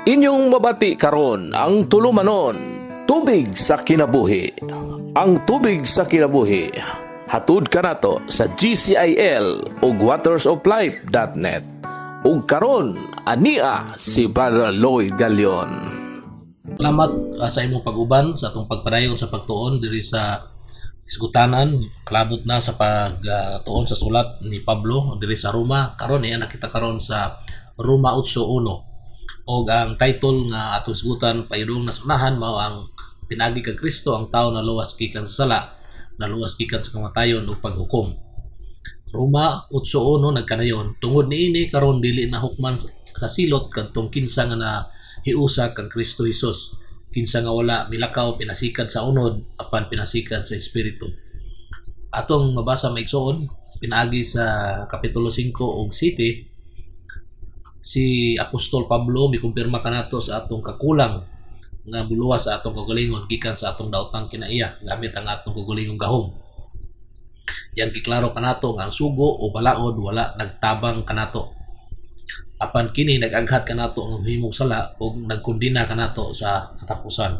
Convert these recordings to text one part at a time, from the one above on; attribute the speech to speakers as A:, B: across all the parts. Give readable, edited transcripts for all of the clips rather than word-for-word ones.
A: Inyong mabati karon ang tulumanon, Tubig sa Kinabuhi. Ang Tubig sa Kinabuhi, hatud kanato sa GCIL ug watersoflife.net. Ug karon ania si Brother Lloyd Galion.
B: Salamat sa imong pag-uban sa atong pagpadayon sa pagtuon diri sa hisgutanan, kalabot na sa pagtuon sa sulat ni Pablo diri sa Roma. Karon niya nakita karon sa Roma 8:1 og ang title nga atong hisgutan payudong nas unahan mao ang "Pinaagi kang Kristo ang tao naluwas gikan sa sala, naluwas gikan sa kamatayon ug paghukom." Roma 8:1 nagkanayon, "Tungod niini karon dili na hukman sa silot kadtong kinsa nga na hiusa kang Kristo Hesus, kinsa nga wala milakaw pinasikad sa unod apan pinasikad sa espiritu." Atong mabasa, mga igsoon, pinaagi sa kapitulo 5 ug 7, si Apostol Pablo mikumpirma kanato sa atong kakulang nga muluwas sa atong kaugalingon gikan sa atong daotang kinaiya gamit ang atong kaugalingong gahom. Yang giklaro kanato nga ang sugo o balaod wala nagtabang kanato. Apan kini nag-aghat kanato nga mahimong sala ug nagkondena kanato sa katapusan.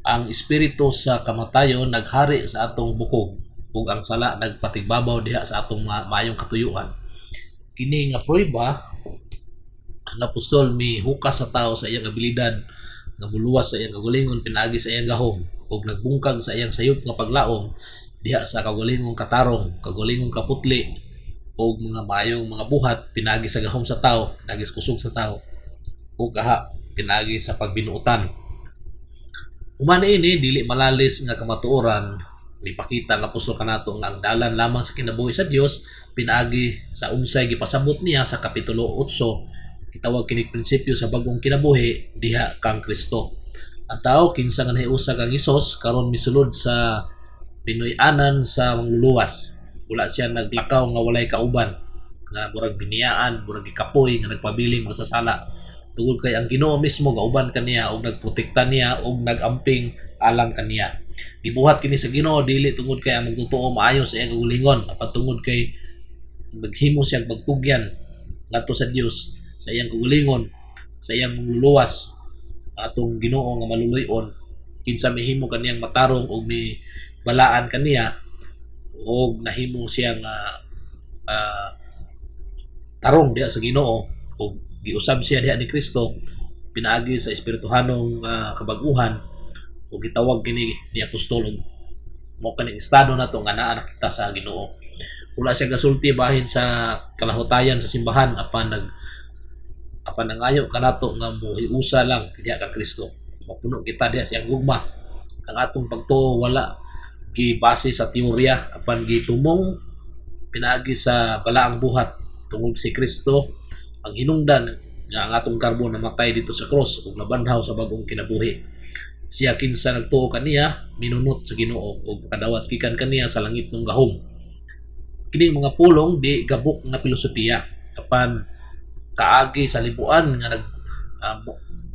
B: Ang espiritu sa kamatayon naghari sa atong bukog ug ang sala nagpatigbabaw diha sa atong maayong katuyuan. Kini nga prueba, ang apostol mihukas sa tao sa iyang abilidad nga muluwas sa iyang kaugalingon pinaagi sa iyang gahom ug nagbungkag sa iyang sayop nga paglaom diha sa kaugalingong katarong, kaugalingong kaputli ug mga maayong mga buhat pinaagi sa gahom sa tao, pinaagi sa kusog sa tao ug kaha pinaagi sa pagbinuotan. Human niini, dili malalis nga kamatuoran, mipakita ang apostol kanato nga ang dalan lamang sa kinabuhi sa Dios pinaagi sa unsay gipasabot niya sa kapitulo 8. Gitawag kini prinsipyo sa bag-ong kinabuhi diha kang Kristo. Ang tao kinsa nga nahiusa kang Hesus karon misulod sa tinuy-anan sa mangluluwas. Wala siya naglakaw nga walay kauban, nga murag biniyaan, murag gikapoy nga nagpabiling masasala. Tungod kay ang Ginoo mismo gauban kaniya ug nagprotekta niya ug nagamping alang kaniya. Gibuhat kini sa Ginoo dili tungod kay ang magtotoo maayo sa iyang kaugalingon, apan tungod kay naghimo siya pagtugyan ngadto sa Dios sa iyang kaugalingon, sa iyang mangluluwas, atong Ginoo nga maluluy-on, kinsa mihimo kaniyang matarong ug mi balaan kaniya ug nahimo siya nga tarong diha sa Ginoo ug giusab siya diha ni Kristo pinaagi sa espirituhanong kabag-uhan ug gitawag kini ni apostol og mao kaning estado nato nga naa na kita sa Ginoo. Wala siya gasulti bahin sa kalahutayan sa simbahan apan nangayo kanato nga mohiusa lang diha kang Kristo. Mapuno kita diha siyang gugma. Ang atong pagtuo wala gibase sa teorya apan gitumong pinaagi sa balaang buhat tungod si Kristo ang hinungdan nga ang atong karbo namatay dito sa cross ug nabanhaw sa bag-ong kinabuhi. Siya kinsa nagtuo kaniya minunot sa Ginoo ug makadawat gikan kaniya sa langit ng gahom. Kini mga pulong di gabok nga pilosopiya apan kaagi sa libuan nga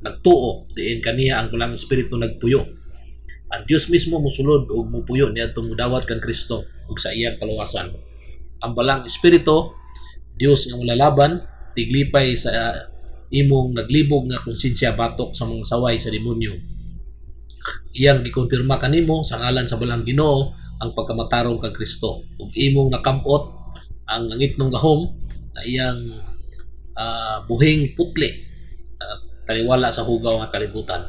B: nagtuo diin kaniya ang Balaang Espiritu nagpuyo. Ang Dios mismo mosulod ug mupuyo niadtong mudawat kang Kristo ug sa iyang kaluwasan. Ang Balaang Espiritu, Dios nga molalaban, tiglipay sa imong naglibog nga konsensya batok sa mga saway sa demonyo. Iyang gikumpirma kanimo sa ngalan sa Balaang Ginoo ang pagkamatarong kang Kristo ug imong nakamot ang langitnong gahom na iyang buhing putli taliwala sa hugaw nga kalibutan.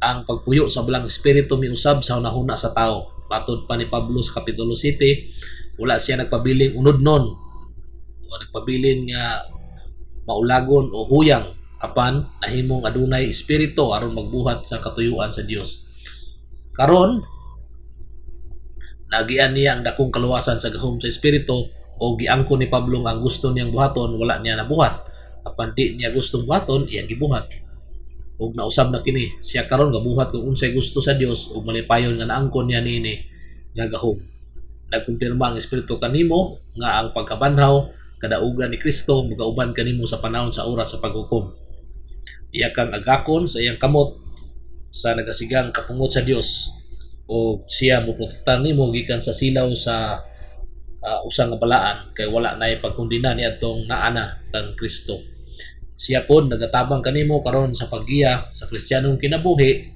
B: Ang pagpuyo sa Balaang Espiritu miusab sa hunahuna sa tao. Matod pa ni Pablo sa Kapitulo 7, wala siya nagpabiling unodnon o nagpabilin nga maulagon o huyang apan nahimong adunay espiritu aron magbuhat sa katuyuan sa Dios. Karon nagian niya ang dakong kaluwasan sa gahom sa espiritu o giangkon ni Pablo nga ang gusto niyang buhaton wala niya nabuhat apan di niya gustong buhaton iyang gibuhat ug nausab na kini siya. Karon gabuhat kung unsay gusto sa Dios ug malipayon nga naangkon niya niini nga gahom. Nagkumpirma ang espiritu kanimo nga ang pagkabanhaw kadaugan ni Kristo magauban kanimo sa panahon sa oras sa paghukom. Iya kang agakon sa iyang kamot sa nagasigang kapungot sa Dios o siya moprotektar nimo gikan sa silaw sa usa nga balaan kay wala nay pagkondena niadtong naa na kang Kristo. Siya pod nagatabang kanimo karon sa paggiya sa Kristiyanong kinabuhi,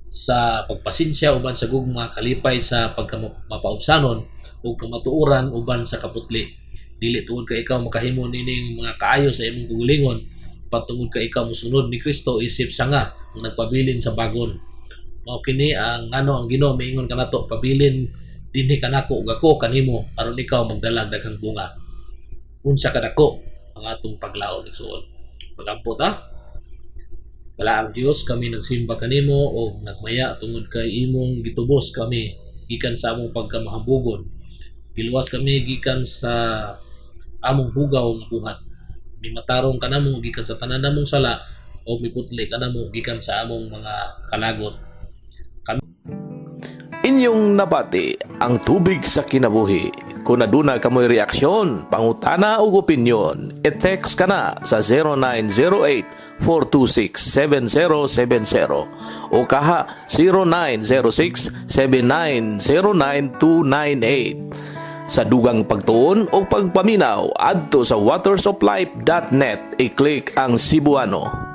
B: sa pagpasensya uban sa gugma, kalipay sa pagkamapaubsanon ug kamatuoran uban sa kaputli. Dili tungod kay ikaw makahimo nining mga kaayo sa imong kaugalingon, patungod kay ikaw mosunod ni Kristo isip sanga nga nagpabilin sa bagon. Mao kini ang ngano ang Ginoo miingon kanato, "Pabilin dinhi kanako ug ako kanimo, aron ikaw magdalag daghang bunga." Unsa kadako ang atong paglaom, igsuon. Pagampo ta. Balaang Dios, kami nagsimba kanimo og nagmaya tungod kay imong gitubos kami gikan sa among pagkamahambugon. Giluwas kami gikan sa among hugaw nga buhat. Mimatarong kanamo gikan sa tanan namong sala o miputli kanamo gikan sa among mga kalagot.
A: Inyong nabati ang Tubig sa Kinabuhi. Kung aduna kamoy reaksyon, pangutana ug opinyon, i-text kana sa 0908-426-7070 o kaha 0906-7909298. Sa dugang pagtuon o pagpaminaw, adto sa watersoflife.net, i-click ang Cebuano.